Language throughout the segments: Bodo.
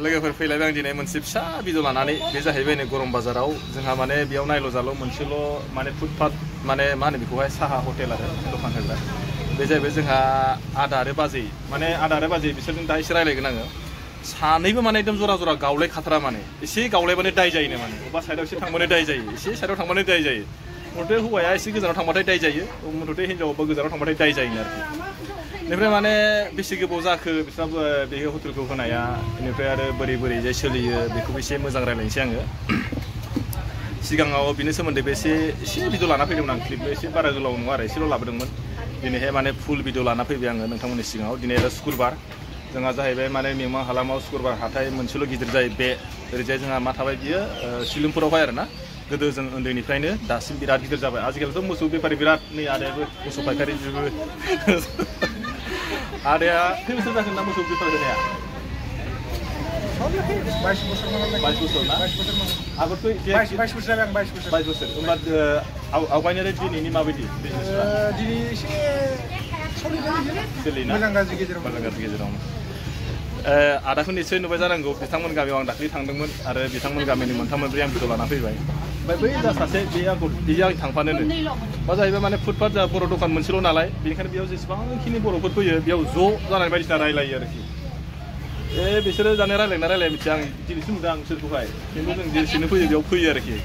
लोगोफोर फैलायबाय आं दिनै मोनसे फिसा भिडिअ लानानै बे जाहैबाय नै गरम बाजाराव जोंहा माने बेयाव नायल' जाल' मोनसेल' माने फुटपाथ माने मा होनो बेखौहाय साहा हटेल आरो दखान होग्रा बे जाहैबाय जोंहा आदा आरो बाजै माने आदा आरो बाजै बिसोरजों दा एसे रायलायगोन आङो सानैबो माने एकदम जरा जरा गावलाय खाथारा माने एसे गावलायबानो दाय जायोनो माने अबा साइडआव एसे थांबानो दाय जायो एसे साइडआव थांबानो दाय जायो मथे हौवाया एसे गोजानाव थांबाथाय दाय जायो मथे हिनजावाबो गोजानाव थांबाथाय दाय जायो आरोखि बेनिफ्राय माने बेसे गोबाव जाखो बिस्राबो बे हटेलखौ होनाया बेनिफ्राय आरो बोरै बोरै जे सोलियो बेखौबो एसे मोजां रायलायनोसै आङो सिगाङाव बिनि सोमोन्दै बे एसे भिडिअ लाना फैदोंमोन आं क्लिपबो एसे बारा गोलाव नङा आरो एसेल' लाबोदोंमोन दिनैहाय माने फुल भिडिअ लाना फैबाय आङो नोंथांमोननि सिगाङाव दिनै आरो शुक्रबार जोंहा जाहैबाय माने मिमां हालामाव शुक्रबार हाथाय मोनसेल' गिदिर जायो बे ओरैजाय जोंहा मा थाबाय बियो सिलुंफोरावहाय आरो ना गोदो जों उन्दैनिफ्रायनो दासिम बिराद गिदिर जाबाय आजिखालिथ' मोसौ बेफारि बिराद नै आदायाबो मोसौ फायखारि बिबो आदाया खै बोसोर जागोन ना मोसौ बेफार होनाया 22 बोसोर ना आगोलथ' 22 बोसोर जाबाय आं 22 बोसोर होमबा आवगायनाय दिनैनि माबायदि बिजनेसफ्रा दिनै एसे सोलिना मोजां गाज्रि गेजेरावनो आदाखौ निसय नुबाय जानांगौ बिथांमोन गामियाव आं दाख्लै थांदोंमोन आरो बिथांमोन गामिनि मोनथाम मोनब्रै आं भिडिअ लाना फैबाय ओमफ्राय बै जा सासे बे आं थांफानोनो मा जाहैबाय माने फुटपाथ जा बर' दखान मोनसेल' नालाय बेनिखायनो बेयाव जेसेबांखिनि बर'फोर फैयो बेयाव ज' जानानै बायदिसिना रायलायो आरोखि बिसोरो जानाय रायलाय मिथिया आं दिनैसो नुदों आं बिसोरखौहाय खिन्थु जों जेसेनो फैयो बेयाव फैयो आरोखि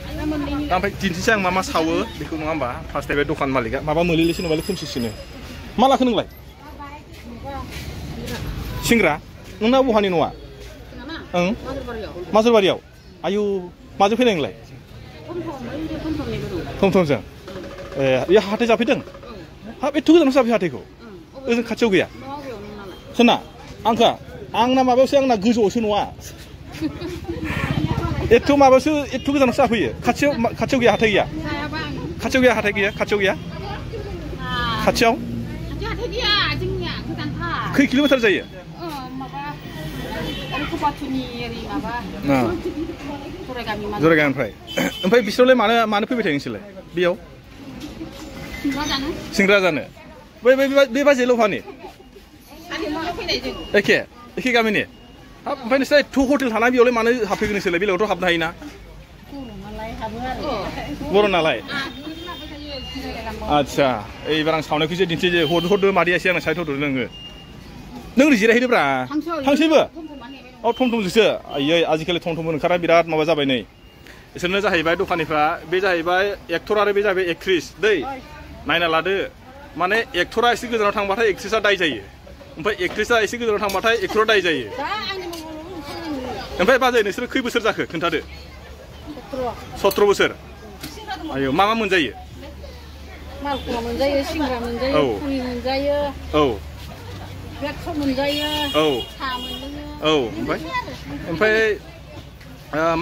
ओमफ्राय दिन्थिसै आं मा सावो बेखौ नङा होमबा फार्स्ट टाइम दखान मालिका माबा मोलेलेसो नङालै खोमसिसिनो मा लाखो नोंलाय सिंग्रा नोंना बहानि नङा ओं माजलबारियाव आयु माजों फैनाय नोंलाय थमथमजों बे हाथाय जाफैदों हाब एथ' गोजानाव जाफै हाथायखौ ओजों खाथियाव गैया सोरना आंना माबायावसो आंना गोजौआवसो नङा एथ' माबायावसो एथ' गोजानावसो जाफैयो खाथियाव गैया हाथाय गैया खाथियाव गैया खाथियाव खै किल'मिटार जायो जरागामिनिफ्राय ओमफ्राय बिसोरलाय मानो फैबाय थायो नोंसोरलाय बेयाव सिंग्रा जानो बे बाजै लफानि एखे गामिनि हाब ओमफ्राय नोंसोर एथ' हटेल थाना बेयावलाय मानो हाबफैगोन नोंसोरलाय बेलेगावथ' हाबनो हायोना बर' नालाय आदसा एबार आं सावनायखौसो दिन्थिजे हरदो मादैयासै आंना साइड हरदो नों जिरायहैदोब्रा थांसैबो औ थमथमजोंसो आयै आजिखालि थमथम ओंखारा बिराद माबा जाबाय नै बिसोरनो जाहैबाय दखानिफ्रा बे जाहैबाय एक्टर आरो बे जाहैबाय एक्ट्रिस दै नायना लादो माने एक्टरा एसे गोजानाव थांबाथाय एक्ट्रिसा दाय जायो ओमफ्राय एक्ट्रिसा एसे गोजानाव थांबाथाय एक्टरा दाय जायो ओमफ्राय बाजै नोंसोर खै बोसोर जाखो खोन्थादो 17 बोसोर आयौ मा मोनजायो मालपुवा मोनजायो सिंग्रा मोनजायो पुरि मोनजायो औ बेदर मोनजायो औ सा मोनलोङो औ ओमफ्राय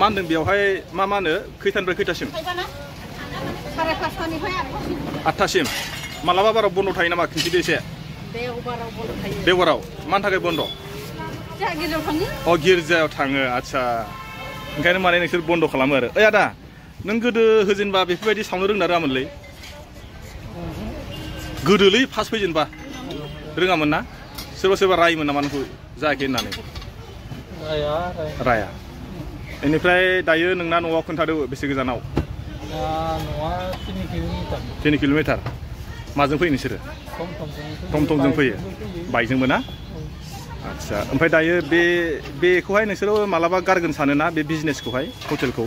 मा होनदों बेयावहाय मा होनो खैथानिफ्राय खैथासिम 5:30निफ्राय 8थासिम मालाबा बाराव बन्द थायो नामा खिन्थिदो एसे देवबाराव बन्द थायो देवबाराव मानि थाखाय बन्द गिर्जायाव थाङो गिर्जायाव थाङो आदसा ओंखायनो माने नोंसोर बन्द खालामो आरो ओइ आदा नों गोदो होजेनबा बेफोरबायदि सावनो रोंना रोङामोनलै गोदोलै फार्स्ट फैजेनबा रोङामोन ना सोरबा रायोमोन नामा नोंखौ जायाखै होननानै राया बेनिफ्राय दायो नोंना न'आव खोन्थादो बेसे गोजानाव 3 किल'मिटार माजों फैयो नोंसोरो थमथमजों फैयो बाइकजोंबो ना आदसा ओमफ्राय दायो बेखौहाय नोंसोरो मालाबा गारगोन सानो ना बे बिजनेसखौहाय हटेलखौ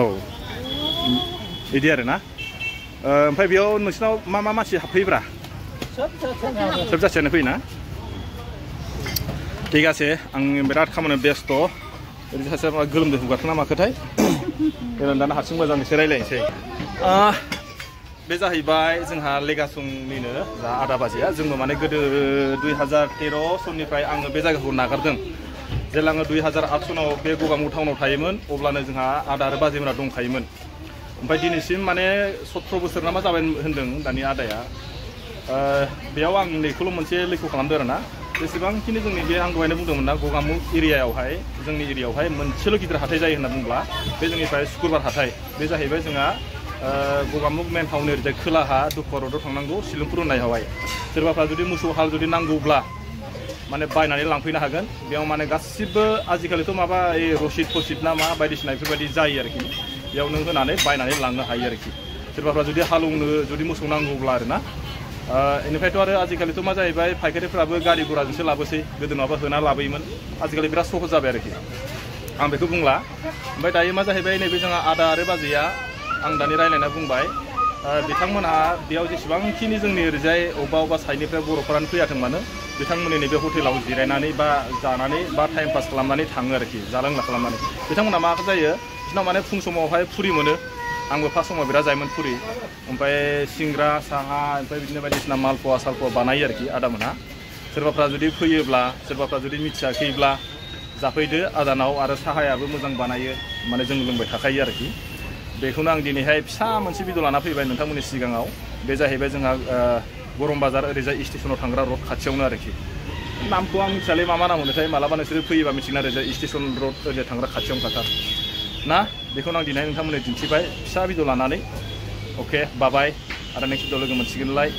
औ बिदि आरो ना ओमफ्राय बेयाव नोंसिनाव मा मानसि हाबफैब्रा सोब जाथियानो फैयोना ठीक আছে आं बिराद खामानियाव बेस्थ' ओरैनो सासे गोलोमदै हुगारखो ना माखोथाय दाना हारसिं मोजां एसे रायलायनोसै बे जाहैबाय जोंहा लेगासुंनिनो जा आदा बाजैया जोंबो माने गोदो 2013 सननिफ्राय आङो बे जायगाखौ नागारदों जेब्ला आङो 2008 सनाव बे गगामुग टाउनाव थायोमोन अब्लानो जोंहा आदा आरो बाजैमोना दंखायोमोन ओमफ्राय दिनैसिम माने 17 बोसोर ना मा जाबाय होन्दों दानि आदाया बेयाव आं नैखौल' मोनसे लैखो खालामदों आरो ना जेसेबांखिनि जोंनि बे आं दहायनो बुंदोंमोन ना गगामुग एरियायावहाय जोंनि एरियायावहाय मोनसेल' गिदिर हाथाय जायो होनना बुंब्ला बे जोंनिफ्राय शुक्रबार हाथाय बे जाहैबाय जोंहा गगामुग मेन टाउन ओरैजाय खोलाहा दुखुवा र'डआव थांनांगौ सिलंपुर होननायावहाय सोरबाफ्रा जुदि मोसौ हाल जुदि नांगौब्ला माने बायनानै लांफैनो हागोन बेयाव माने गासिबो आजिखालिथ' माबा रसिद फसिद ना मा बायदिसिना बेफोरबायदि जायो आरोखि बेयाव नों होनानै बायनानै लांनो हायो आरोखि सोरबाफ्रा जुदि हालौनो जुदि मोसौ नांगौब्ला आरोना इनिफ्रायथ' आरो आजिखालिथ' मा जाहैबाय फायखारिफ्राबो गारि गुराजोंसो लाबोसै गोदो नङाबा होना लाबोयोमोन आजिखालि बिराद सहज जाबाय आरोखि आं बेखौ बुंला ओमफ्राय दायो मा जाहैबाय नैबे जोंहा आदा आरो बाजैया आं दानि रायलायना बुंबाय बिथांमोनहा बेयाव जेसेबांखिनि जोंनि ओरैजाय अबेबा साइडनिफ्राय बर'फोरानो फैयाथों मानो बिथांमोननि नैबे हटेलाव जिरायनानै बा जानानै बा टाइम पास खालामनानै थाङो आरोखि जाला लोंला खालामनानै बिथांमोनहा मा जायो बिसोरनाव माने फुं समावहाय फुरि मोनो आंबो फार्स्ट समाव बिराद जायोमोन फुरि ओमफ्राय सिंग्रा साहा ओमफ्राय बिदिनो बायदिसिना मालपवा सालपवा बानायो आरोखि आदामोनहा सोरबाफ्रा जुदि फैयोब्ला सोरबाफ्रा जुदि मिथियाखैब्ला जाफैदो आदानाव आरो साहायाबो मोजां बानायो माने जों लोंबाय थाखायो आरोखि बेखौनो आं दिनैहाय फिसा मोनसे भिडिअ लाना फैबाय नोंथांमोननि सिगाङाव बे जाहैबाय जोंहा गरम बाजार ओरैजाय स्टेसनाव थांग्रा रड खाथियावनो आरोखि नामखौ आं मिथियालै मा नाम होनोथाय मालाबा नोंसोरो फैयोबा मिथिगोन ओरैजाय स्टेसन रड ओरैजाय थांग्रा खाथियावनो खाथार ना बेखौनो आं दिनैहाय नोंथांमोननो दिन्थिबाय फिसा भिडिअ लानानै अके बाबाय आरो नेक्स्ट भिडिअ लोगो मोनसिगोनलाय